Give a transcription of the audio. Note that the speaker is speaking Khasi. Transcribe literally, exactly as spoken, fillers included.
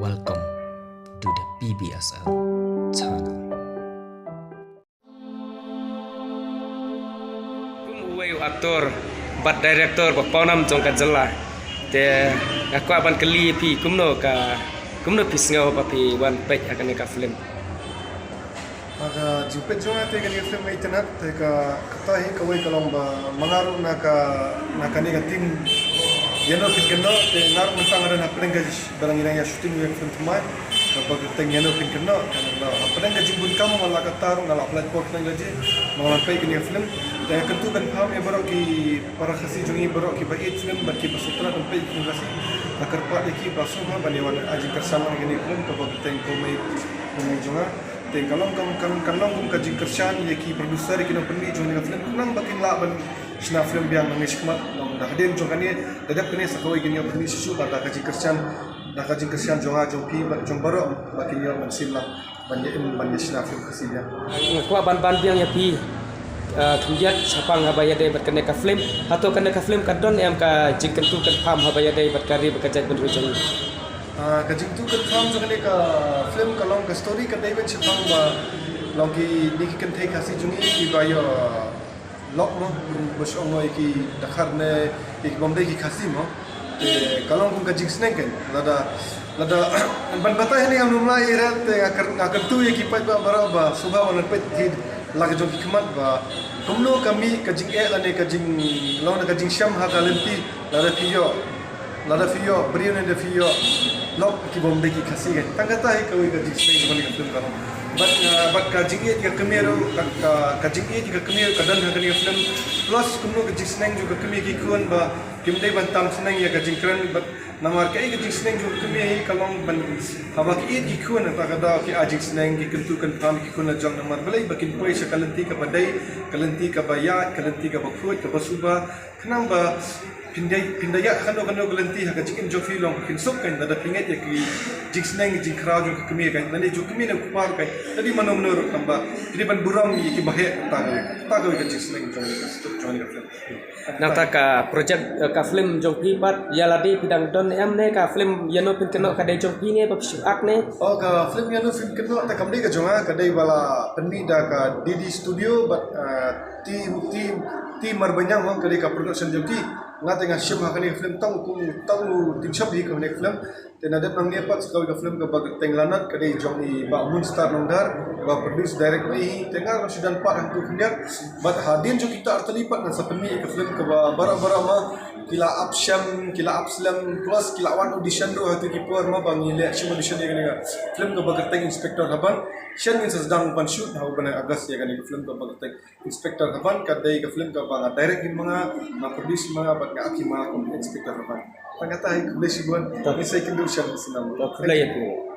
Welcome to the P B S L channel. Kum uwei u actor bad director ba pawnam jong ka jylla, te nga kwah ban kylli phi kumno ka, kumno phi sngew ba phi wan peit ha kane ka film? Ha ka jingpeit jong nga te kane ka film Itynnad te ka, kata hi kawei ka long ba ma nga ruh na ka, na kane ka team Ïano Phin Kynnoh, te nga ruh mynta nga don hapdeng ka, ba dang ïa shooting ïa ka film thymmai kaba kyrteng Ïano Phin Kynnoh. Te nga la hapdeng ka jingbun kam nga la, kata ruh nga la apply por khnang la jia, nga la peit kane ka film. Te kyntu kynpham ïa baroh ki para Khasi jong ngi, baroh kiba ïeit film bad kiba sngewtynnat ban peit film Khasi. Nga kyrpad ïa ki ba sngewbha ban ïa wan ai jingkyrshan ïa kane ka film kaba kyrteng Ko Mei, Ko Mei Jong Nga. Te ka long kam, kan, kan long kum ka jingkyrshan ïa ki producer, ïa ki nongpynmih jong kane ka film, khnang ba kin lah ban shna film biang nangne shakhmat. Long da hadien jong kane, da dep kane sa kawei kin ïoh pynmih shuh shuh, bad da ka jingkyrshan, da ka jingkyrshan jong nga, jong phi bad jong baroh ba kin ïoh mynsiem lang ban ïa im, ban ïa shna film Khasi biang. Nga kwah ban ban biang ïa phi, ah, khyndiat shaphang haba ïadei bad kane ka film. Hato kane ka film ka don em ka jingkyntu kynpham haba ïadei bad ka ri bad ka jaitbynriew jong ngi? Ah, ka jingkyntu kynpham jong kane ka film ka long, ka story ka dei ban shaphang ba long kine ki kynthei Khasi jong ngi kiba ïoh lok mo, kumba shu ong mo, ïa ki dkhar ne ïa ki bym dei ki Khasi mo. Te ka long kum ka jingsneng kan. Lada, lada ban batai hangne ngam lum lai ïa rat, te nga kyr-, nga kyntu ïa ki paidbah baroh ba sngewbha wan peit hi la ka jong ki khmat ba kumno ka mih ka jingeh lane ka jing, long da ka jingshem ha ka lynti, lada phi ïoh, lada phi ïoh briew ne da phi ïoh lok ki bym dei ki Khasi kan. Tang kata hi kawei ka jingsneng jong kane ka film ka long. Bad, ah, bad ka jingïeit ka kmie ruh, ka, ka, ka jingïeit ka kmie ruh ka don ha kane ka film. Plus kumno ka jingsneng jong ka kmie ki khun ba kim dei ban tam sneng ïa ka jingkren, bad namar kaei ka jingsneng jong ka kmie hi ka long ban, haba ki ïeit ki khun, ta ka daw ki ai jingsneng, ki kyntu kynpham ki khun la jong, namar balei, ba kin poi sha ka lynti kaba dei, ka lynti kaba ïaid, ka lynti kaba khuid, kaba suba. Khnang ba phin da, phin da ïaid ha kano kano ka lynti ha ka jingim jong phi long phin suk kan, lada phi ngeit ïa ki jingsneng jingkhraw jong ka kmie kan, lane jong ka kmie ne u kpa kan, lane mano mano ruh, tang ba phi dei ban burom ïa kiba heh. Ta kawei, ta kawei ka jingsneng jong ka, jong ka film. Nangta ka project, eh, ka film jong phi pat, ïa lade phi dang don em ne ka film Ïano Phin Kynnoh ka dei jong phi ne ba phi shu act ne? Oh, ka film Ïano Phin Kynnoh te kam dei ka jong nga, ka dei ba la pynmih da ka D D Studio bad, eh, team, team, team Marbaniang, ka dei ka production jong ki. Nga te nga shim ha kane ka film tang kum, tang u team shop hi kane ka film. Te nga dep nangne pat sa kawei ka film kaba kyrteng Lanot, ka dei jong i Bah Moonstar Nongdhar ba produce direct hi. Te nga ruh shu don pat hangtu khyndiat. Bad hadien jong kita artylli pat ngan sa pynmih ka film kaba baroh baroh ma ki la ap shem, ki la ap slem, plus ki la wan audition ruh ha kito ki por ma ba ngi leh shim audition ïa kane ka film kaba kyrteng Inspector Haban. Shen ngin sa sdang ban shoot ha u bnai August ïa kane ka film kaba kyrteng Inspector Haban, ka dei ka film kaba nga direct hi ma nga, nga produce hi ma nga bad nga act hi ma nga kum Inspector Haban. Tang kata hi, khublei shibun. Ngi sa ïakynduh shen snem. Khublei ïa phi.